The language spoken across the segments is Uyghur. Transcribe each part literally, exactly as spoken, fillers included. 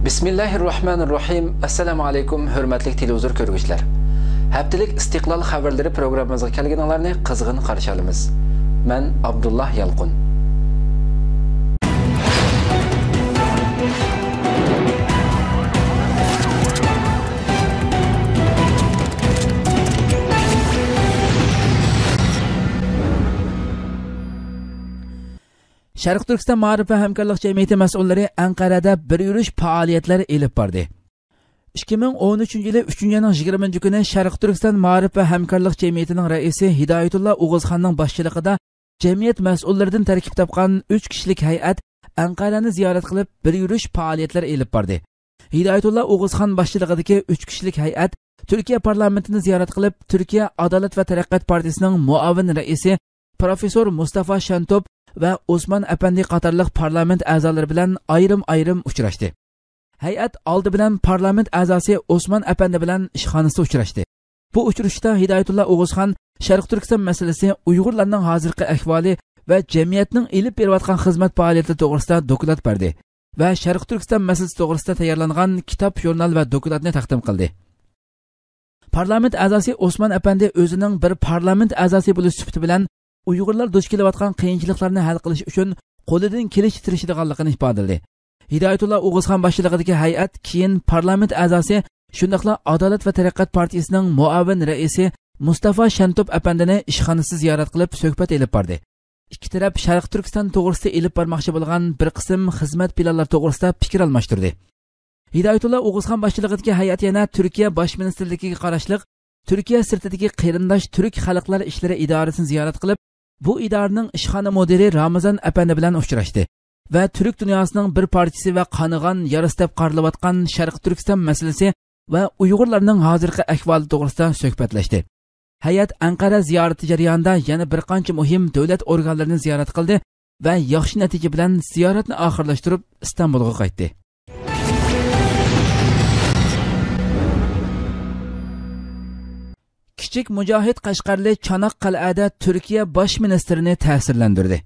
بىسمىللاھىررەھمانىررەھىم. ئەسسالامۇ ئەلەيكۇم، ھۆرمەتلىك تېلېۋىزور كۆرگۈچىلەر. ھەپتىلىك ئىستىقلال خەۋەرلىرى پروگراممىمىزغا كەلگىنىڭلارنى قىزغىن قارشى ئالىمىز. مەن ئابدۇللا يالقۇن. شەرقىي تۈركىستان مائارىپ ۋە ھەمكارلىق جەمئىيىتى مەسئۇللىرى ئەنقەرەدە بىر يۈرۈش پائالىيەتلىرى ئېلىپ باردى. ئىككى مىڭ ئون ئۈچىنچى يىلى ئۈچىنچى ئاينىڭ يىگىرمىنچى كۈنى شەرقىي تۈركىستان مائارىپ ۋە ھەمكارلىق جەمئىيىتىنىڭ رەئىسى ھىدايەتۇللا ئوغۇزخاننىڭ باشچىلىقىدا جەمئىيەت مەسئۇللىرىدىن تەركىب تاپقان ئۈچ كىشىلىك ھەيئەت ئەنقەرەنى زىيارەت قىلىپ، بىر يۈرۈش پائالىيەتلىرى ئېلىپ باردى. ھىدايەتۇللا ئوغۇزخان باشچىلىقىدىكى ئۈچ كىشىلىك ھەيئەت تۈركىيە پارلامېنتىنى زىيارەت قىلىپ، تۈركىيە ئادالەت ۋە تەرەققىيات پارتىيىسىنىڭ مۇئاۋىن رەئىسى پروفېسسور مۇستافا شەنتوپ ۋە ئوسمان ئەپەندى قاتارلىق پارلامېنت ئەزالىرى بىلەن ئايرىم-ئايرىم ئۇچراشتى. ھەيئەت ئالدى بىلەن پارلامېنت ئەزاسى ئوسمان ئەپەندى بىلەن ئىشخانىسىدا ئۇچراشتى. بۇ ئۇچرىشىشتا ھىدايەتۇللا ئوغۇزخان شەرقىي تۈركىستان مەسىلىسى، ئۇيغۇرلارنىڭ ھازىرقى ئەھۋالى ۋە جەمئىيەتنىڭ ئېلىپ بېرىۋاتقان خىزمەت پائالىيىتى توغرىسىدا دوكلات بەردى ۋە شەرقىي تۈركىستان مەسىلىسى توغرىسىدا تەييارلانغان كىتاب، ژۇرنال ۋە دوكلاتنى تەقدىم قىلدى. پارلامېنت ئەزاسى ئوسمان ئەپەندى ئۆزىنىڭ بىر پارلامېنت ئەزاسى بولۇش سۈپىتى بىلەن ئۇيغۇرلار دۇچ كېلىۋاتقان قىيىنچىلىقلارنى ھەل قىلىش ئۈچۈن قولىدىن كېلىشىچە تىرىشىدىغانلىقىنى ئىپادىلىدى. ھىدايەتۇللا ئوغۇزخان باشچىلىقىدىكى ھەيئەت كېيىن پارلامېنت ئەزاسى، شۇنداقلا ئادالەت ۋە تەرەققىيات پارتىيىسىنىڭ مۇئاۋىن رەئىسى مۇستافا شەنتوپ ئەپەندىنى ئىشخانىسىدا زىيارەت قىلىپ سۆھبەت ئېلىپ باردى. ئىككى تەرەپ شەرقىي تۈركىستان توغرىسىدا ئېلىپ بارماقچى بولغان بىر قىسىم خىزمەت پىلانلار توغرىسىدا پىكىر ئالماشتۇردى. ھىدايەتۇللا ئوغۇزخان باشچىلىقىدىكى ھەيئەت يەنە تۈركىيە باش مىنىستىرلىكىگە قاراشلىق تۈركىيە سىرتىدىكى قېرىنداش تۈرك خەلقلەر ئىشلىرى ئىدارىسىنى زىيارەت قىلىپ، بۇ ئىدارىنىڭ ئىشخانا مۇدىرى رامىزان ئەپەندى بىلەن ئۇچراشتى ۋە تۈرك دۇنياسىنىڭ بىر پارچىسى ۋە قانىغان يارىسى دەپ قارىلىۋاتقان شەرقىي تۈركىستان مەسىلىسى ۋە ئۇيغۇرلارنىڭ ھازىرقى ئەھۋالى توغرىسىدا سۆھبەتلەشتى. ھەيئەت ئەنقەرە زىيارىتى جەريانىدا يەنە بىر قانچە مۇھىم دۆلەت ئورگانلىرىنى زىيارەت قىلدى ۋە ياخشى نەتىجە بىلەن زىيارەتنى ئاخىرلاشتۇرۇپ ئىستانبۇلغا قايتتى. كىچىك مۇجاھىد قەشقەرلى چاناققەلئەدە تۈركىيە باش مىنىستىرىنى تەسىرلەندۈردى.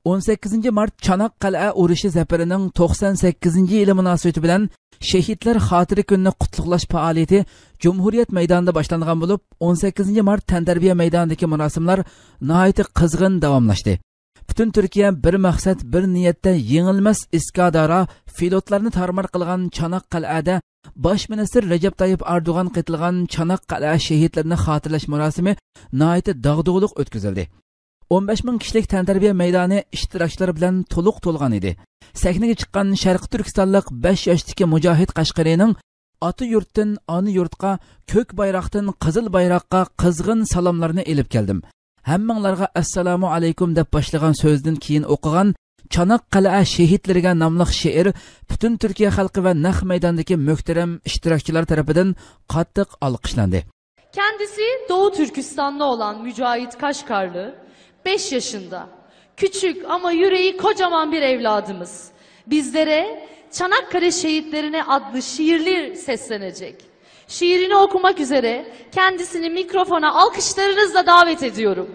ئون سەككىزىنچى مارت چاناققەلئە ئۇرۇشى زەپىرىنىڭ توقسان سەككىزىنچى يىلى مۇناسىۋىتى بىلەن شېھىتلەر خاتىرە كۈنىنى قۇتلۇقلاش پائالىيىتى جۇمھۇرىيەت مەيدانىدا باشلانغان بولۇپ، ئون سەككىزىنچى مارت تەنتەربىيە مەيدانىدىكى مۇراسىملار ناھايىتى قىزغىن داۋاملاشتى. پۈتۈن تۈركىيە بىر مەقسەت، بىر نىيەتتە يېڭىلمەس ئىسكادارا فىلوتلارنى تارمار قىلغان چاناققەلئەدە باش مىنىستىر رەجەپ تايىپ ئەردوغان قېتىلغان چاناققەلئە شېھىتلىرىنى خاتىرىلەش مۇراسىمى ناھايىتى داغدۇغىلىق ئۆتكۈزۈلدى. ئون بەش مىڭ كىشىلىك تەنتەربىيە مەيدانى ئىشتىراكچىلار بىلەن تولۇق تولغان ئىدى. سەھنىگە چىققان شەرقىي تۈركىستانلىق بەش ياشتىكى مۇجاھىد قەشقىرىنىڭ «ئاتا يۇرتتىن ئانا يۇرتقا، كۆك بايراقتىن قىزىل بايراققا قىزغىن سالاملارنى ئېلىپ كەلدىم. ھەممىڭلارغا ئەسسالامۇ ئەلەيكۇم» دەپ باشلىغان سۆزىدىن كېيىن ئوقۇغان «چاناققەلئە شېھىتلىرىگە» ناملىق شېئىر پۈتۈن تۈركىيە خەلقى ۋە نەق مەيداندىكى مۆھتەرەم ئىشتىراكچىلار تەرىپىدىن قاتتىق ئالقىشلاندى. Kendisi Doğu Türkistanlı olan Mücahit Kaşgarlı, beş yaşında. Küçük ama yüreği kocaman bir evladımız. Bizlere Çanakkale Şehitlerine adlı şiirler seslenecek. Şiirini okumak üzere kendisini mikrofona alkışlarınızla davet ediyorum.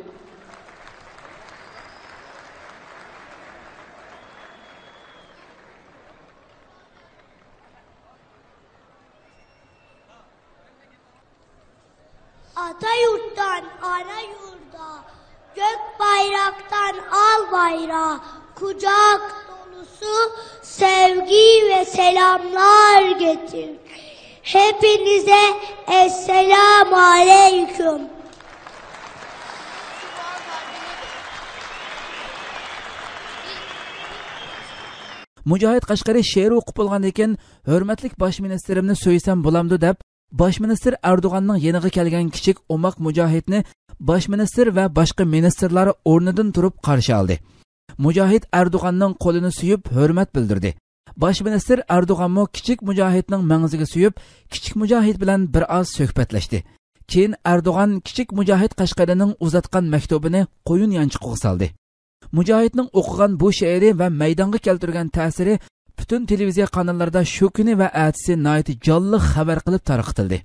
Ata yurttan ana yurda, gök bayraktan al bayrağa, kucak dolusu sevgi ve selamlar getir. Hepinize esselamu aleyküm. مۇجاھىد قەشقەرى شېئىر ئوقۇپ بولغاندىن كېيىن، ھۆرمەتلىك باش مىنىستىرىمنى سۆيسەم بولامدۇ دەپ، باش مىنىستىر ئەردوغاننىڭ يېنىغا كەلگەن كىچىك ئوماق مۇجاھىدنى باش مىنىستىر ۋە باشقا مىنىستىرلار ئورنىدىن تۇرۇپ قارشى ئالدى. مۇجاھىد ئەردوغاننىڭ قولىنى سۆيۈپ ھۆرمەت بىلدۈردى. باش مىنىستىر ئەردوغانمۇ كىچىك مۇجاھىدنىڭ مەڭزىگە سۆيۈپ، كىچىك مۇجاھىد بىلەن بىر ئاز سۆھبەتلەشتى. كېيىن ئەردوغان كىچىك مۇجاھىد قەشقەرىنىڭ ئۇزاتقان مەكتۇبىنى قويۇن يانچۇقىغا سالدى. مۇجاھىدنىڭ ئوقۇغان بۇ شېئىرى ۋە مەيدانغا كەلتۈرگەن تەسىرى پۈتۈن تېلېۋىزىيە قاناللىرىدا شۇ كۈنى ۋە ئەتىسى ناھايىتى جانلىق خەۋەر قىلىپ تارقىتىلدى.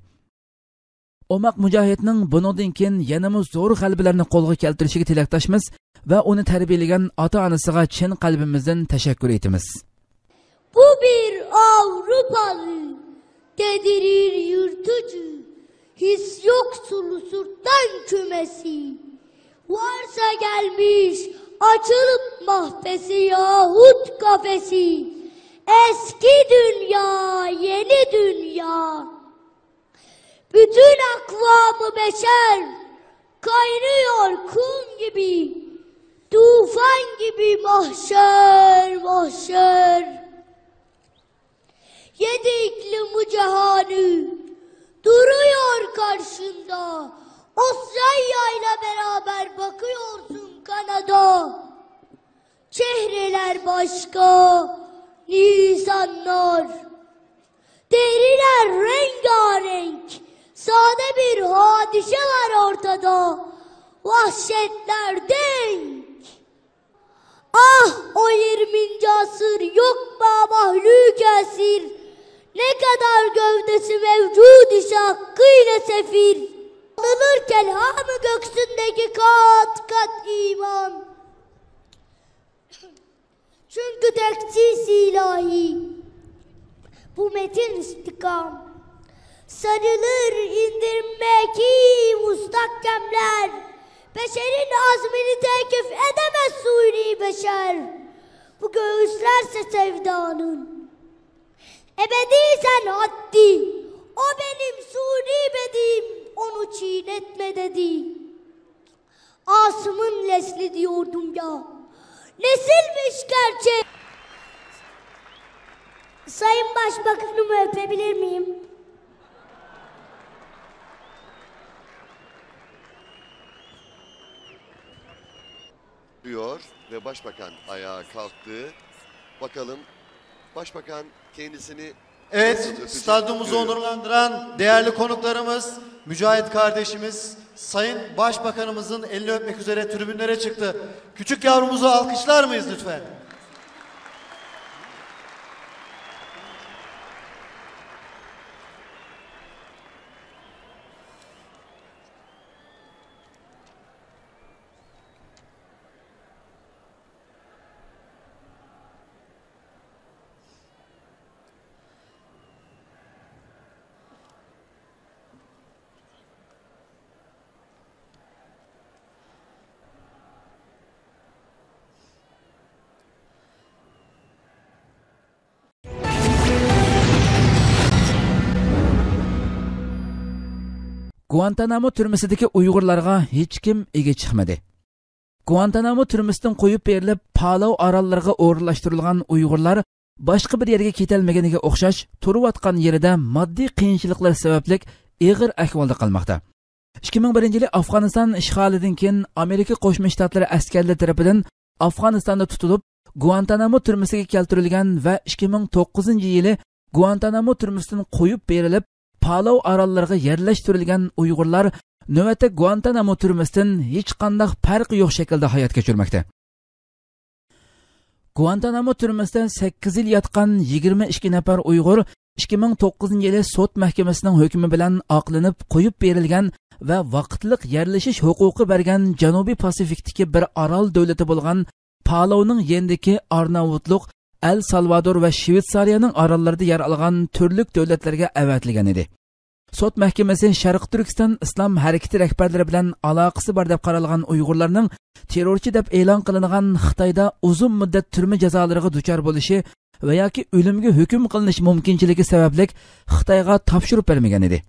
ئوماق مۇجاھىدنىڭ بۇنىڭدىن كېيىن يەنىمۇ زور غەلىبىلەرنى قولغا كەلتۈرۈشىگە تىلەكداشمىز ۋە ئۇنى تەربىيەلىگەن ئاتا-ئانىسىغا چىن قەلبىمىزدىن تەشەككۈر ئېيتىمىز. Bu bir Avrupalı, dedirir yırtıcı, his yoksul sırttan kümesi. Varsa gelmiş açılıp mahfesi yahut kafesi. Eski dünya, yeni dünya. Bütün akvamı beşer kaynıyor kum gibi, tufan gibi mahşer, mahşer. Yedi iklim bu cihanı duruyor karşında. Osranya'yla beraber bakıyorsun Kanada. Çehreler başka, insanlar. Deriler rengarenk. Sade bir hadise var ortada. Vahşetler denk. Ah, o yirminci asır yok mu mahluk esir? Ne kadar gövdesi mevcut ise hakkıyla sefir. Alınır kelhamı göksündeki kat kat iman. Çünkü tekçisi ilahi bu metin istikam. Sarılır indirmeki mustakemler. Beşerin azmini tekif edemez suni beşer. Bu göğüslerse sevdanın ebedi sen haddi. O benim suni bedim, onu çiğnetme dedi. Asımın nesli diyordum ya. Nesilmiş gerçek? Sayın Başbakanımı öpebilir miyim? Diyor ve başbakan ayağa kalktı. Bakalım başbakan kendisini Evet, stadyumumuzu onurlandıran değerli konuklarımız, Mücahit kardeşimiz, Sayın Başbakanımızın elini öpmek üzere tribünlere çıktı. Küçük yavrumuzu alkışlar mıyız lütfen? گۇئانتانامو تۈرمىسىدىكى ئۇيغۇرلارغا ھېچكىم ئىگە چىقمىدى. گۇئانتانامو تۈرمىسىدىن قويۇپ بېرىلىپ، پالاۋ ئاراللىرىغا ئورۇنلاشتۇرۇلغان ئۇيغۇرلار باشقا بىر يەرگە كېتەلمىگىنىگە ئوخشاش، تۇرۇۋاتقان يېرىدە ماددىي قىيىنچىلىقلار سەۋەبلىك ئېغىر ئەھۋالدا قالماقتا. ئىككى مىڭ بىرىنچى يىلى ئافغانىستان ئىشغالىدىن كېيىن ئامېرىكا قوشما شتاتلىرى ئەسكەرلىرى تەرىپىدىن ئافغانىستاندا تۇتۇلۇپ، گۇئانتانامو تۈرمىسىگە كەلتۈرۈلگەن ۋە ئىككى مىڭ توققۇزىنچى يىلى گۇئانتانامو تۈرمىسىدىن قويۇپ بېرىلىپ، پالاۋ ئاراللىرىغا يەرلەشتۈرۈلگەن ئۇيغۇرلار نۆۋەتتە گۇئانتانامو تۈرمىسىدىن ھېچقانداق پەرقى يوق شەكىلدە ھايات كەچۈرمەكتە. گۇئانتانامو تۈرمىسىدە سەككىز يىل ياتقان يىگىرمە ئىككى نەپەر ئۇيغۇر ئىككى مىڭ توققۇزىنچى يىلى سوت مەھكىمىسىنىڭ ھۆكمى بىلەن ئاقلىنىپ قويۇپ بېرىلگەن ۋە ۋاقىتلىق يەرلىشىش ھوقۇقى بەرگەن جەنۇبىي پاسىفىكتىكى بىر ئارال دۆلىتى بولغان پالوۋنىڭ يېنىدىكى ئارناۋۇتلۇق ئەل سالۋادور ۋە شۋېتسارىيەنىڭ ئاراللىرىدا يەر ئالغان تۈرلۈك دۆلەتلەرگە ئەۋەتىلگەن ئىدى. سوت مەھكىمىسى شەرقىي تۈركىستان ئىسلام ھەرىكىتى رەھبەرلىرى بىلەن ئالاقىسى بار دەپ قارالغان ئۇيغۇرلارنىڭ تېررورچى دەپ ئېلان قىلىنغان خىتايدا ئۇزۇن مۇددەت تۈرمە جازالىرىغا دۇچار بولۇشى ۋە ياكى ئۆلۈمگە ھۆكۈم قىلىنىش مۇمكىنچىلىكى سەۋەبلىك خىتايغا تاپشۇرۇپ بەرمىگەن ئىدى.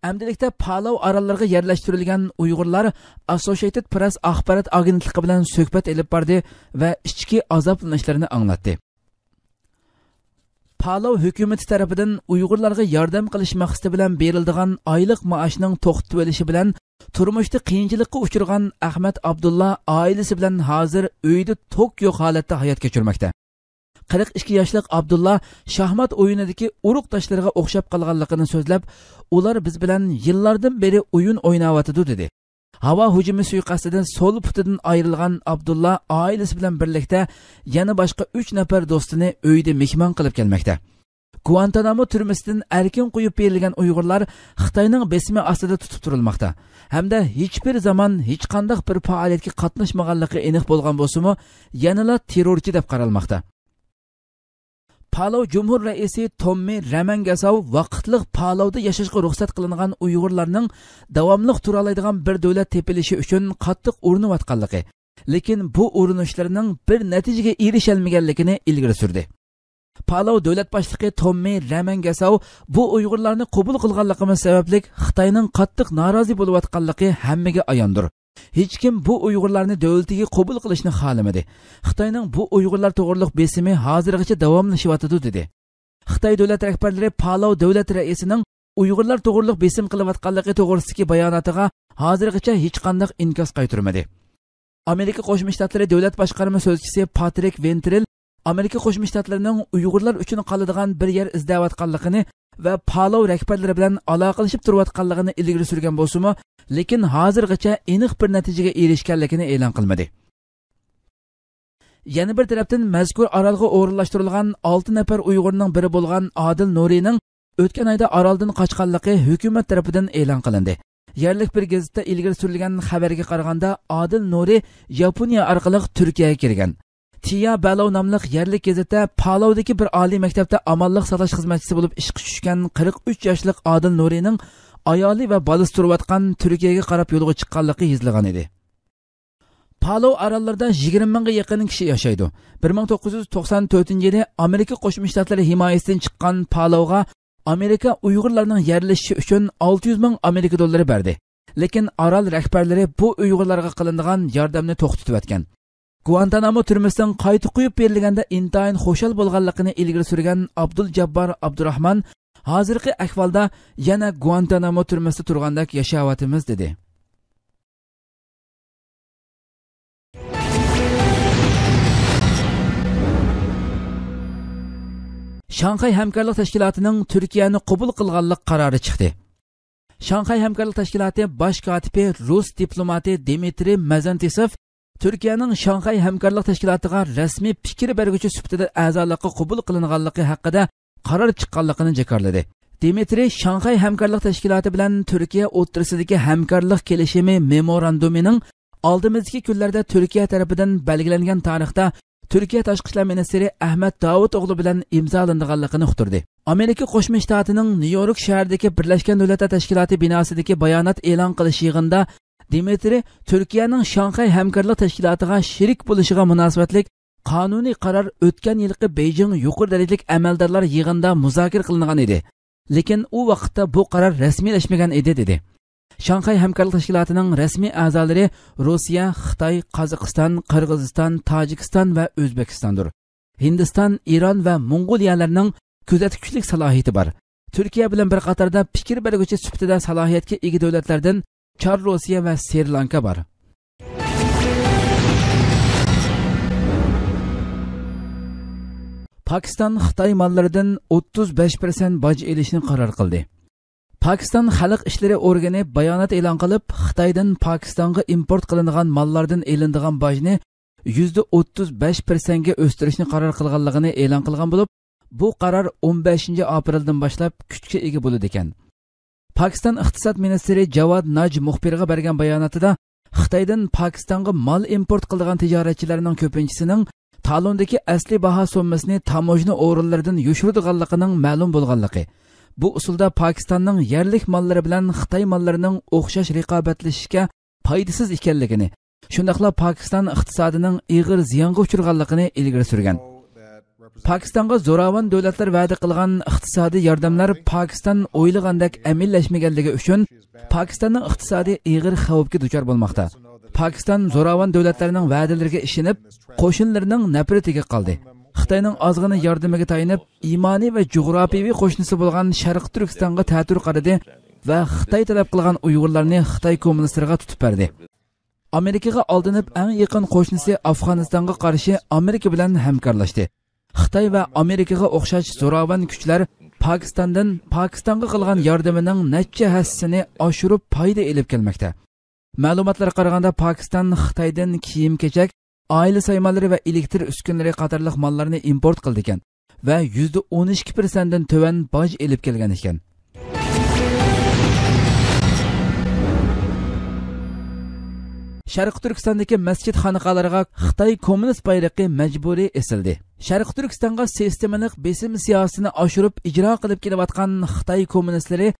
ئەمدىلىكتە پالاۋ ئاراللىرىغا يەرلەشتۈرۈلگەن ئۇيغۇرلار ئاسسوشىيېتېد پرېس ئاخبارات ئاگېنتلىقى بىلەن سۆھبەت ئېلىپ باردى ۋە ئىچكى ئازابلىنىشلىرىنى ئاڭلاتتى. پالاۋ ھۆكۈمىتى تەرىپىدىن ئۇيغۇرلارغا ياردەم قىلىش مەقسىتى بىلەن بېرىلىدىغان ئايلىق مائاشنىڭ توختىتىۋېلىشى بىلەن تۇرمۇشتا قىيىنچىلىققا ئۇچرىغان ئەخمەت ئابدۇللا ئائىلىسى بىلەن ھازىر ئۆيىدە توك يوق ھالەتتە ھايات كەچۈرمەكتە. قىرىق ئىككى ياشلىق ئابدۇللا شاھمات ئويۇنىدىكى ئۇرۇقداشلىرىغا ئوخشاپ قالغانلىقىنى سۆزلەپ، ئۇلار بىز بىلەن يىللاردىن بېرى ئويۇن ئويناۋاتىدۇ، دېدى. ھاۋا ھۇجۇمى سۇيىقەستىدىن سول پۇتىدىن ئايرىلغان ئابدۇللا ئائىلىسى بىلەن بىرلىكتە يەنە باشقا ئۈچ نەپەر دوستىنى ئۆيىدە مېھمان قىلىپ كەلمەكتە. گۇئانتانامو تۈرمىسىدىن ئەركىن قويۇپ بېرىلگەن ئۇيغۇرلار خىتاينىڭ بېسىمى ئاستىدا تۇتۇپ تۇرۇلماقتا ھەمدە ھېچبىر زامان ھېچقانداق بىر پائالىيەتكە قاتناشمىغانلىقى ئېنىق بولغان بولسىمۇ، يەنىلا تېررورچى دەپ قارالماقتا. پالو جۇمھۇر رەئىسى توممى رەمەنگەساۋ ۋاقىتلىق پالودا ياشاشقا رۇخسەت قىلىنغان ئۇيغۇرلارنىڭ داۋاملىق تۇرالايدىغان بىر دۆلەت تېپىلىشى ئۈچۈن قاتتىق ئۇرۇنۇۋاتقانلىقى، لېكىن بۇ ئۇرۇنۇشلىرىنىڭ بىر نەتىجىگە ئېرىشەلمىگەنلىكىنى ئىلگىرى سۈردى. پالو دۆلەت باشلىقى توممى رەمەنگەساۋ بۇ ئۇيغۇرلارنى قوبۇل قىلغانلىقىمىز سەۋەبلىك خىتاينىڭ قاتتىق نارازى بولۇۋاتقانلىقى ھەممىگە ئاياندۇر. ھېچكىم بۇ ئۇيغۇرلارنى دۆلىتىگە قوبۇل قىلىشنى خالىمىدى. خىتاينىڭ بۇ ئۇيغۇرلار توغرۇلۇق بېسىمى ھازىرغىچە داۋاملىشىۋاتىدۇ، دېدى. خىتاي دۆلەت رەھبەرلىرى پالو دۆلەت رەئىسىنىڭ ئۇيغۇرلار توغرۇلۇق بېسىم قىلىۋاتقانلىقى توغرىسىدىكى باياناتىغا ھازىرغىچە ھېچقانداق ئىنكاس قايتۇرمىدى. ئامېرىكا قوشما شتاتلىرى دۆلەت باشقارما سۆزچىسى پاترىك ۋېنترېل ئامېرىكا قوشما شتاتلىرىنىڭ ئۇيغۇرلار ئۈچۈن قالىدىغان بىر يەر ئىزدەۋاتقانلىقىنى ۋە پالو رەھبەرلىرى بىلەن ئالاقىلىشىپ تۇرۇۋاتقانلىقىنى ئىلگىرى سۈرگەن بولسىمۇ، لېكىن ھازىرغىچە ئېنىق بىر نەتىجىگە ئېرىشكەنلىكىنى ئېلان قىلمىدى. يەنە بىر تەرەپتىن، مەزكۇر ئارالغا ئورۇنلاشتۇرۇلغان ئالتە نەپەر ئۇيغۇرنىڭ بىرى بولغان ئادىل نۇرىنىڭ ئۆتكەن ئايدا ئارالدىن قاچقانلىقى ھۆكۈمەت تەرىپىدىن ئېلان قىلىندى. يەرلىك بىر گېزىتتە ئىلگىرى سۈرۈلگەن خەۋەرگە قارىغاندا، ئادىل نۇرى ياپونىيە ئارقىلىق تۈركىيەگە كىرگەن. تىيا بەلو ناملىق يەرلىك گېزىتتە پالوۋدىكى بىر ئالىي مەكتەپتە ئامانلىق ساقلاش خىزمەتچىسى بولۇپ ئىشقا چۈشكەن قىرىق ئۈچ ياشلىق ئادىل نۇرىنىڭ ئايالى ۋە بالىسى تۇرۇۋاتقان تۈركىيەگە قاراپ يولغا چىققانلىقى يېزىلغان ئىدى. پالو ئاراللىرىدا يىگىرمە مىڭغا يېقىن كىشى ياشايدۇ. بىر مىڭ توققۇز يۈز توقسان تۆتىنچى يىلى ئامېرىكا قوشما شتاتلىرى ھىمايىسىدىن چىققان پالوغا ئامېرىكا ئۇيغۇرلارنىڭ يەرلىشىشى ئۈچۈن ئالتە يۈز مىڭ ئامېرىكا دوللىرى بەردى. لېكىن ئارال رەھبەرلىرى بۇ ئۇيغۇرلارغا قىلىنىدىغان ياردەمنى توختىتىۋەتكەن. گۇئانتانامو تۈرمىسىنىڭ قايتا قۇيۇپ بېرىلگەندە ئىنتايىن خۇشال بولغانلىقىنى ئىلگىرى سۈرگەن ئابدۇل جاببار ئابدۇراخمان ھازىرقى ئەھۋالدا يەنە گۇئانتانامو تۈرمىسىدە تۇرغاندەك ياشاۋاتىمىز، دېدى. شاڭخەي ھەمكارلىق تەشكىلاتىنىڭ تۈركىيەنى قوبۇل قىلغانلىق قارارى چىقتى. شاڭخەي ھەمكارلىق تەشكىلاتى باش كاتىپى رۇس دىپلوماتى دىمىترىي مەزەنتىسوف تۈركىيەنىڭ شاڭخەي ھەمكارلىق تەشكىلاتىغا رەسمىي پىكىر بەرگۈچى سۈپىتىدە ئەزالىققا قوبۇل قىلىنغانلىقى ھەققىدە قارار چىققانلىقىنى جاكارلىدى. دىمىترىي شاڭخەي ھەمكارلىق تەشكىلاتى بىلەن تۈركىيە ئوتتۇرىسىدىكى ھەمكارلىق كېلىشىمى مېموراندۇمىنىڭ ئالدىمىزدىكى كۈنلەردە تۈركىيە تەرىپىدىن بەلگىلەنگەن تارىختا تۈركىيە تاشقى ئىشلار مىنىستىرى ئەھمەت داۋۇتئوغلى بىلەن ئىمزالىنىدىغانلىقىنى ئۇقتۇردى. ئامېرىكا قوشما شتاتىنىڭ نيۇ يورك شەھىرىدىكى بىرلەشكەن دۆلەتلەر تەشكىلاتى بىناسىدىكى بايانات ئېلان قىلىش يىغىنىدا دىمىترىي تۈركىيەنىڭ شاڭخەي ھەمكارلىق تەشكىلاتىغا شېرىك بولۇشىغا مۇناسىۋەتلىك قانۇنىي قارار ئۆتكەن يىلقى بېيجىڭ يۇقىرى دەرىجىلىك ئەمەلدارلار يىغىنىدا مۇزاكىرە قىلىنغان ئىدى. لېكىن ئۇ ۋاقىتتا بۇ قارار رەسمىيلەشمىگەن ئىدى، دېدى. شاڭخەي ھەمكارلىق تەشكىلاتىنىڭ رەسمىي ئەزالىرى روسىيە، خىتاي، قازاقىستان، قىرغىزىستان، تاجىكىستان ۋە ئۆزبېكىستاندۇر. ھىندىستان، ئىران ۋە موڭغۇلىيەلەرنىڭ كۆزەتكۈچىلىك سالاھىيىتى بار. تۈركىيە بىلەن بىر قاتاردا پىكىر بەرگۈچى سۈپىتىدە سالاھىيەتكە ئىگە دۆلەتلەردىن چار روسىيە ۋە سرى لانكا بار. پاكىستان خىتاي ماللىرىدىن ئوتتۇز بەش پىرسەنت باج ئېلىشنى قارار قىلدى. پاكىستان خەلق ئىشلىرى ئورگىنى بايانات ئېلان قىلىپ، خىتايدىن پاكىستانغا ئىمپورت قىلىنىدىغان ماللاردىن ئېلىنىدىغان باجنى يۈزدە ئوتتۇز بەش پىرسەنتكە ئۆستۈرۈشنى قارار قىلغانلىقىنى ئېلان قىلغان بولۇپ، بۇ قارار ئون بەشىنچى ئاپرېلدىن باشلاپ كۈچكە ئىگە بولىدىكەن. پاكىستان ئىقتىساد مىنىستىرى جاۋاد ناج مۇخبىرغا بەرگەن باياناتىدا، خىتايدىن پاكىستانغا مال ئىمپورت قىلىدىغان تىجارەتچىلەرنىڭ كۆپىنچىسىنىڭ تالوندىكى ئەسلىي باھا سوممىسىنى تاموژنا ئورۇنلىرىدىن يوشۇرىدىغانلىقىنىڭ مەلۇم بولغانلىقى، بۇ ئۇسۇلدا پاكىستاننىڭ يەرلىك ماللىرى بىلەن خىتاي ماللىرىنىڭ ئوخشاش رىقابەتلىشىشكە پايدىسىز ئىكەنلىكىنى، شۇنداقلا پاكىستان ئىقتىسادىنىڭ ئېغىر زىيانغا ئۇچرىغانلىقىنى ئىلگىرى سۈرگەن. پاكىستانغا زوراۋان دۆلەتلەر ۋەدە قىلغان ئىقتىسادىي ياردەملەر پاكىستان ئويلىغاندەك ئەمەلىيلەشمىگەنلىكى ئۈچۈن پاكىستاننىڭ ئىقتىسادى ئېغىر خەۋپكە دۇچار بولماقتا. پاكىستان زوراۋان دۆلەتلەرنىڭ ۋەدىلىرىگە ئىشىنىپ، قوشۇنلىرىنىڭ نەپرىتىگە قالدى. خىتاينىڭ ئازغىنە ياردىمىگە تايىنىپ، ئىمانىي ۋە جۇغراپىيەۋى قوشنىسى بولغان شەرقىي تۈركىستانغا تەتۈر قارىدى ۋە خىتاي تەلەپ قىلغان ئۇيغۇرلارنى خىتاي كوممۇنىستلىرىغا تۇتۇپ بەردى. ئامېرىكىغا ئالدىنىپ، ئەڭ يېقىن قوشنىسى ئافغانىستانغا قارشى ئامېرىكا بىلەن ھەمكارلاشتى. خىتاي ۋە ئامېرىكىغا ئوخشاش زوراۋان كۈچلەر پاكىستاندىن پاكىستانغا قىلغان ياردىمىنىڭ نەچچە ھەسسىسىنى ئاشۇرۇپ پايدا ئېلىپ كەلمەكتە. مەلۇماتلارغا قارىغاندا، پاكىستان خىتايدىن كىيىم-كېچەك، ئائىلە سايمانلىرى ۋە ئېلېكتر ئۈسكۈنىلىرى قاتارلىق ماللارنى ئىمپورت قىلىدىكەن ۋە يۈزدە ئون ئىككى پىرسەنتتىن تۆۋەن باج ئېلىپ كەلگەن ئىكەن. شەرقىي تۈركىستاندىكى مەسچىت خانىقالارغا خىتاي كوممۇنىست بايرىقى مەجبۇرىي ئېسىلدى. شەرقىي تۈركىستانغا سىستېمىلىق بېسىم سىياسىتىنى ئاشۇرۇپ ئىجرا قىلىپ كېلىۋاتقان خىتاي كوممۇنىستلىرى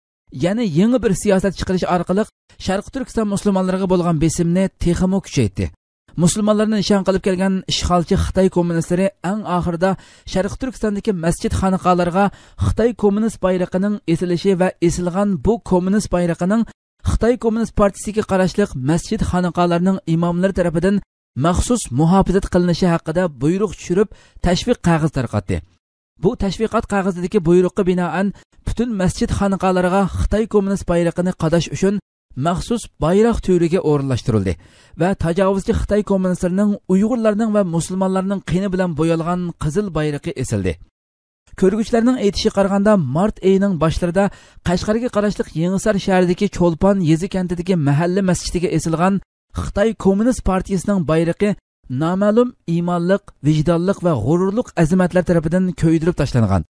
يەنە يېڭى بىر سىياسەت چىقىرىش ئارقىلىق شەرقىي تۈركىستان مۇسۇلمانلىرىغا بولغان بېسىمنى تېخىمۇ كۈچەيتتى. مۇسۇلمانلارنى نىشان قىلىپ كەلگەن ئىشغالچى خىتاي كوممۇنىستلىرى ئەڭ ئاخىرىدا شەرقىي تۈركىستاندىكى مەسچىت خانىقالارغا خىتاي كوممۇنىست بايرىقىنىڭ ئېسىلىشى ۋە ئېسىلغان بۇ كوممۇنىست بايرىقىنىڭ خىتاي كوممۇنىست پارتىيىسىگە قاراشلىق مەسچىت خانىقالارنىڭ ئىماملىرى تەرىپىدىن مەخسۇس مۇھاپىزەت قىلىنىشى ھەققىدە بۇيرۇق چۈشۈرۈپ، تەشۋىق قەغىزى تارقاتتى. بۇ تەشۋىقات قەغىزىدىكى بۇيرۇققا بىنائەن، پۈتۈن مەسچىت خانىقالىرىغا خىتاي كوممۇنىست بايرىقىنى قاداش ئۈچۈن مەخسۇس بايراق تۈۋرۈكى ئورۇنلاشتۇرۇلدى ۋە تاجاۋۇزچى خىتاي كوممۇنىستلىرىنىڭ ئۇيغۇرلارنىڭ ۋە مۇسۇلمانلارنىڭ قېنى بىلەن بويالغان قىزىل بايرىقى ئېسىلدى. كۆرگۈچىلەرنىڭ ئېيتىشىغا قارىغاندا، مارت ئېيىنىڭ باشلىرىدا قەشقەرگە قاراشلىق يېڭىسار شەھىرىدىكى چولپان يېزا كەنتىدىكى مەھەللە مەسچىتىگە ئېسىلغان خىتاي كوممۇنىست پارتىيىسىنىڭ بايرىقى نامەلۇم ئىمانلىق، ۋىجدانلىق ۋە غۇرۇرلۇق ئەزىمەتلەر تەرىپىدىن كۆيدۈرۈپ تاشلانغان.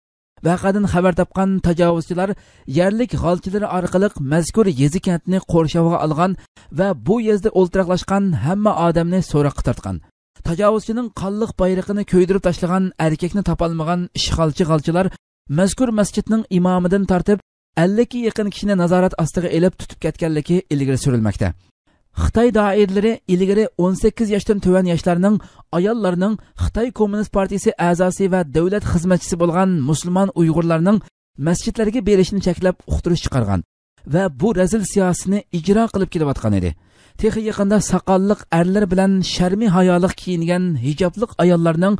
ۋەقەدىن خەۋەر تاپقان تاجاۋۇزچىلار يەرلىك غالچىلىرى ئارقىلىق مەزكۇر يېزا كەنتىنى قورشاۋغا ئالغان ۋە بۇ يېزىدا ئولتۇراقلاشقان ھەممە ئادەمنى سوراققا تارتقان. تاجاۋۇزچىنىڭ قانلىق بايرىقىنى كۆيدۈرۈپ تاشلىغان ئەركەكنى تاپالمىغان ئىشغالچى غالچىلار مەزكۇر مەسچىتنىڭ ئىمامىدىن تارتىپ ئەللىككە يېقىن كىشىنى نازارەت ئاستىغا ئېلىپ تۇتۇپ كەتكەنلىكى ئىلگىرى سۈرۈلمەكتە. خىتاي دائىرىلىرى ئىلگىرى ئون سەككىز ياشتىن تۆۋەن ياشلارنىڭ، ئاياللارنىڭ خىتاي كوممۇنىست پارتىيىسى ئەزاسى ۋە دۆلەت خىزمەتچىسى بولغان مۇسۇلمان ئۇيغۇرلارنىڭ مەسچىتلەرگە بېرىشىنى چەكلەپ ئۇقتۇرۇش چىقارغان ۋە بۇ رەزىل سىياسىتىنى ئىجرا قىلىپ كېلىۋاتقان ئىدى. تېخى يېقىندا ساقاللىق ئەرلەر بىلەن شەرمى ھايالىق كىيىنگەن ھىجابلىق ئاياللارنىڭ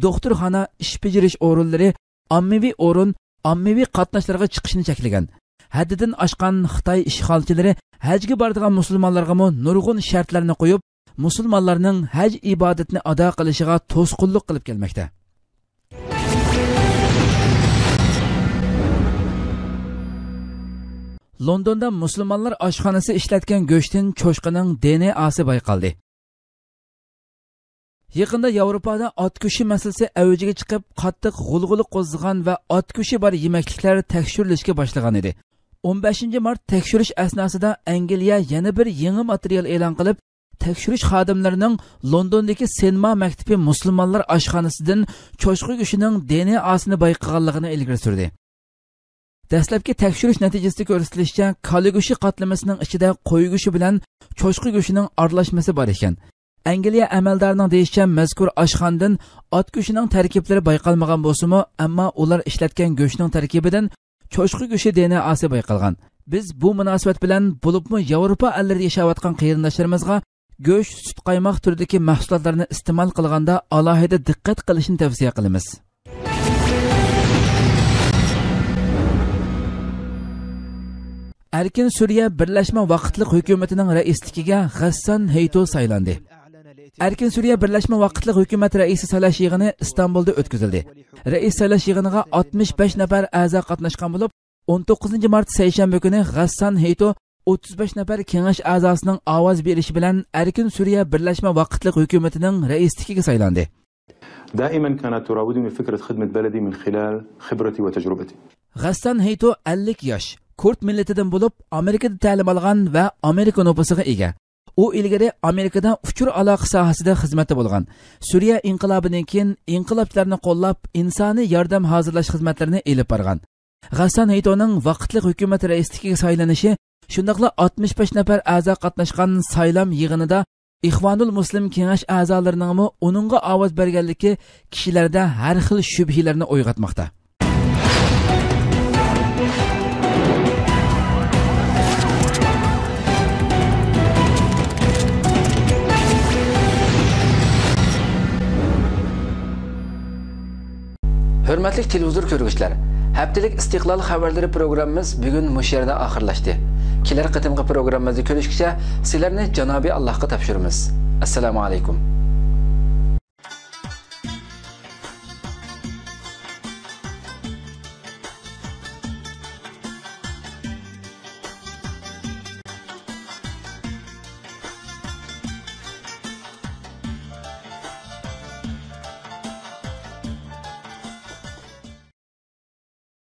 دوختۇرخانا، ئىش بېجىرىش ئورۇنلىرى، ئاممىۋى ئورۇن، ئاممىۋى قاتناشلارغا چىقىشىنى چەكلىگەن. ھەددىدىن ئاشقان خىتاي ئىشغالچىلىرى ھەجگە بارىدىغان مۇسۇلمانلارغىمۇ نۇرغۇن شەرتلەرنى قويۇپ، مۇسۇلمانلارنىڭ ھەج ئىبادىتىنى ئادا قىلىشىغا توسقۇنلۇق قىلىپ كەلمەكتە. لوندوندا مۇسۇلمانلار ئاشخانىسى ئىشلەتكەن گۆشتىن چوشقىنىڭ دېئېنئېسى بايقالدى. يېقىندا ياۋروپادا ئات گۆشى مەسىلىسى ئەۋجىگە چىقىپ، قاتتىق غۇلغۇلا قوزغىغان ۋە ئات گۆشى بار يېمەكلىكلەر تەكشۈرۈلۈشكە باشلىغان ئىدى. ئون بەشىنچى مارت تەكشۈرۈش ئەسناسىدا ئەنگلىيە يەنە بىر يېڭى ماتېرىيال ئېلان قىلىپ، تەكشۈرۈش خادىملىرىنىڭ لوندوندىكى سېنما مەكتىپى مۇسۇلمانلار ئاشخانىسىدىن چوشقا گۆشىنىڭ دېئېنئېسىنى بايقىغانلىقىنى ئىلگىرى سۈردى. دەسلەپكى تەكشۈرۈش نەتىجىسىدە كۆرسىتىلىشىچە، كالا گۆشى قاتلىمىسىنىڭ ئىچىدە قوي گۆشى بىلەن چوشقا گۆشىنىڭ ئارىلاشمىسى بار ئىكەن. ئەنگلىيە ئەمەلدارىنىڭ دېيىشىچە، مەزكۇر ئاشخانىدىن ئات گۆشىنىڭ تەركىبلىرى بايقالمىغان بولسىمۇ، ئەمما ئۇلار ئىشلەتكەن گۆشنىڭ تەركىبىدىن چوشقا گۆشى دېئېنئېسى بايقالغان. بىز بۇ مۇناسىۋەت بىلەن، بولۇپمۇ ياۋروپا ئەللىرىدە ياشاۋاتقان قېرىنداشلىرىمىزغا گۆش، سۈت، قايماق تۈرىدىكى مەھسۇلاتلارنى ئىستېمال قىلغاندا ئالاھىدە دىققەت قىلىشنى تەۋسىيە قىلىمىز. ئەركىن سۈرىيە بىرلەشمە ۋاقىتلىق ھۆكۈمىتىنىڭ رەئىسلىكىگە غەسسان ھېيتو سايلاندى. ئەركىن سۈرىيە بىرلەشمە ۋاقىتلىق ھۆكۈمەت رەئىسى سايلاش يىغىنى ئىستانبۇلدا ئۆتكۈزۈلدى. رەئىس سايلاش يىغىنىغا ئاتمىش بەش نەپەر ئەزا قاتناشقان بولۇپ، ئون توققۇزىنچى مارت سەيشەنبە كۈنى غەسسان ھېيتو ئوتتۇز بەش نەپەر كېڭەش ئەزاسىنىڭ ئاۋاز بېرىشى بىلەن ئەركىن سۈرىيە بىرلەشمە ۋاقىتلىق ھۆكۈمىتىنىڭ رەئىسلىكىگە سايلاندى. دائما كانت تراودني فكرة خدمة بلدي من خلال خبرتي وتجربتي. غەسسان ھېيتو ئەللىك ياش، كۇرد مىللىتىدىن بولۇپ، ئامېرىكىدا تەلىم ئالغان ۋە ئامېرىكا نوپۇسىغا ئىگە. ئۇ ئىلگىرى ئامېرىكىدا ئۇچۇر ئالاقە ساھەسىدە خىزمەتتە بولغان. سۈرىيە ئىنقىلابىدىن كېيىن ئىنقىلابچىلارنى قوللاپ، ئىنسانىي ياردەم ھازىرلاش خىزمەتلىرىنى ئېلىپ بارغان. غەسسان ھېيتونىڭ ۋاقىتلىق ھۆكۈمەت رەئىسلىكىگە سايلىنىشى، شۇنداقلا ئاتمىش بەش نەپەر ئەزا قاتناشقان سايلام يىغىنىدا ئىخۋانۇل مۇسلىم كېڭەش ئەزالىرىنىڭمۇ ئۇنىڭغا ئاۋاز بەرگەنلىكى كىشىلەردە ھەر خىل شۈبھىلەرنى ئويغاتماقتا. ھۆرمەتلىك تېلېۋىزور كۆرگۈچىلەر، ھەپتىلىك ئىستىقلال خەۋەرلىرى پروگراممىمىز بۈگۈن مۇشۇ يەردە ئاخىرلاشتى. كېلەر قېتىمقى پروگراممىمىزدا كۆرۈشكىچە سىلەرنى جانابى ئاللاھقا تاپشۇرىمىز. ئەسسالامۇ ئەلەيكۇم.